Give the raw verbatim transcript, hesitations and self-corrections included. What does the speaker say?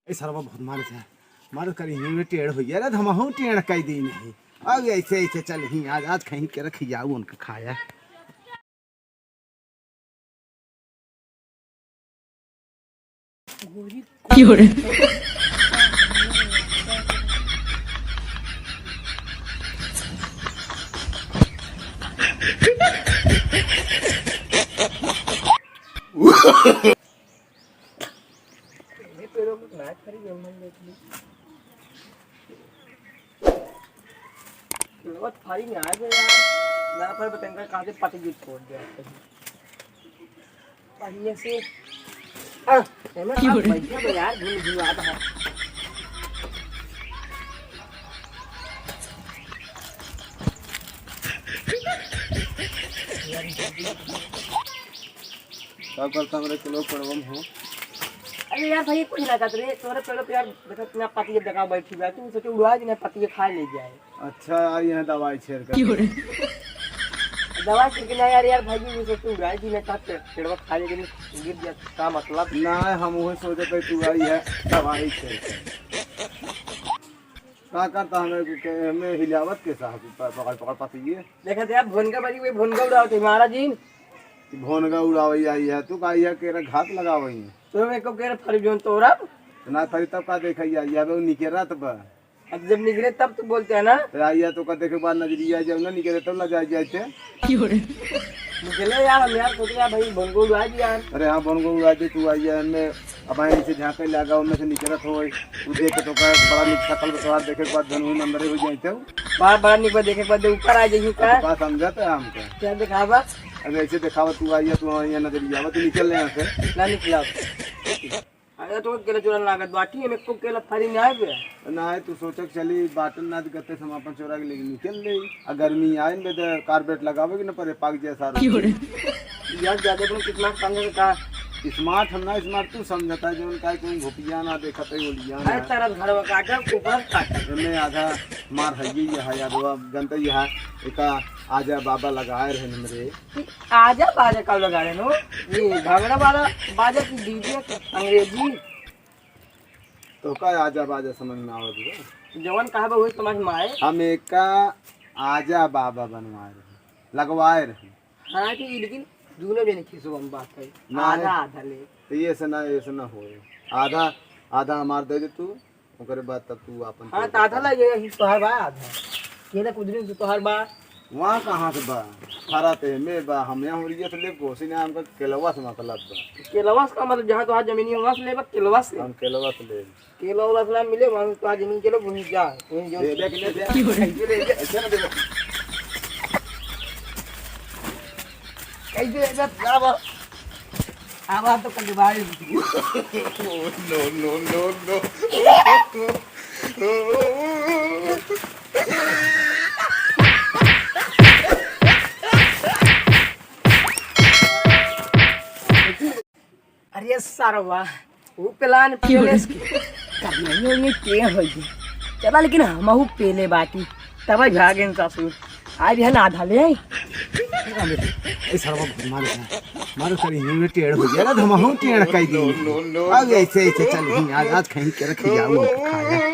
ए सरवा बहुत मारत है, मारत करी ही टेढ़ हो गया रे, हम हूँ टेढ़ कई दी नहीं। अब ऐसे ऐसे चल ही, आज, आज कहीं के रख जाऊ उनका खाया। पहले पेड़ों में ना फरी, हम लोग भी। पेड़वा फरी ना आ गया यार। ना पर बतंगा कहाँ से पति गिर छोड़ दिया। बढ़िया से। आ, एमे क्यों आप रे? बैठे हो यार, भूल भूल आता है। का करता हमरे के लोग पड़वम हो? अरे यार भाई, कुछ ना करत रहे, तोरे पेड़ों पे यार, देखत ना पतिया देखा बैठी बा, तू सोचे उड़ा दी ना, पतिया खा ले जाए। अच्छा, आई है दवाई छेड़ कर। क्यों रे? दवाई छेड़ के ना यार, यार भाई, तू सोचे उड़ा दी ना, का पे-, पेड़वा खा ले जाए, गिर जाए, का मतलब? ना, हम वही सोचत है तू आई है दवाई छेड़ कर। का करता हमें, हमें हिलावत के साथ प-, पकड़, पकड़ पतिये। देखत यार, भोनगा बड़ी हुई, भोनगा उड़ावत है महाराज जी। भोनगा उड़ावई आई है, तू का आई है, केरा घात लगावई है। तो मैं को केरा फरी जोन तोरा। तो ना फरी तब का देखा आई है, अब निकेरा तब। अब जब निकले तब तो बोलते हैं ना। तो आई है, तो का देखे बाद नजरिया जब ना निकले तब ना जाए जाते। क्यों रे? निकले यार, हम यार सोचे यार भाई, भोनगा उड़ा दी यार। अरे हाँ, भोनगा उड़ा दी, तू आई है, हमें अब आई से झांके लागा, उनमें से निकलत हो, उ देख के तो का बड़ा निक सकल बतवार देखे के बाद धनु मंदरे हो जाए तो। बार बड़ा निक बा देखे के बाद ऊपर आ जाइए का? अब का समझत है हमका? क्या दिखावा? अरे ऐसे दिखावा, तू आई है, तू यहाँ नजरिया, तू निकल ले यहाँ से। ना निकला। अरे तो केला चोरन लागत बाटी, हम एको केला फरी ना आए बे। ना है, तू सोचक चली, बाटन ना गते से हम अपन चोरा के लेके निकल ले। आ गर्मी आए बे, तो कारपेट लगावे के न परे, पाक जाए सारा। क्यों रे? यार, ज्यादा तुम कितना समझे का? Smart हम ना, smart तू समझता है, जौन काहे कोई घोपिया ना देखत है, ओलिया अरे ना। तरस घरवा काटा, ऊपर काटा। एमे आधा मार है, ये है, यादवा जनता ये है, एका आजा बाबा लगाए रहे हमरे। आजा बाजा का लगा रहे नो? ये भंगड़ा वाला बाजा की DJ की अंग्रेजी? तो का आजा बाजा समझ में आवत बा? जवन कहा बा, वही समझ में आए। हम एका आजा बाबा बनवाए रहे, लगवाए रहे। हाँ, कि लेकिन दूनो जने खींचो हम बात है। ना आधा है। आधा ले। तो ये से ना, ये से ना होए। आधा, आधा हमार दे दे तू, ओकरे बाद तब तू आपन हाँ, तोड़ तो आधा दे। लगे, यही तोहार बा आधा। केला कुदरी से तोहार बा। वहाँ कहाँ से बा? फरा ते में बा, हम यहाँ उड़िया से लेब, कोसी ने हमका केलवा से मतलब बा। केलवा से का मतलब, जहाँ तोहार जमीनी है, वहाँ से लेबा, केलवा से? हम केलवा से लेब। केला उला से ना मिले, वहाँ से तोहार जमीन केला, वहीं जा, वहीं जो दे दे, के ले दे। कैसे ले दे? ऐसे ना दे दे। कैसे ले दे? क्या बात? आवाज तो कभी भाई। No, no, no, no। अरे सरवा, वो plan क्यों रे? Palace के करना ही नहीं, ये हो गया। चला, लेकिन हमहू पेले बाटी, तब भागेन ससुर। आज है ना आधा ले आई। ए सरवा बहुत मारे हैं। मारो करी ही टेढ़ हो गया ना, हम हूँ टेढ़ कई दी। अब ऐसे ऐसे चल ही, आज, आज कहीं के रख जाऊ, खाया।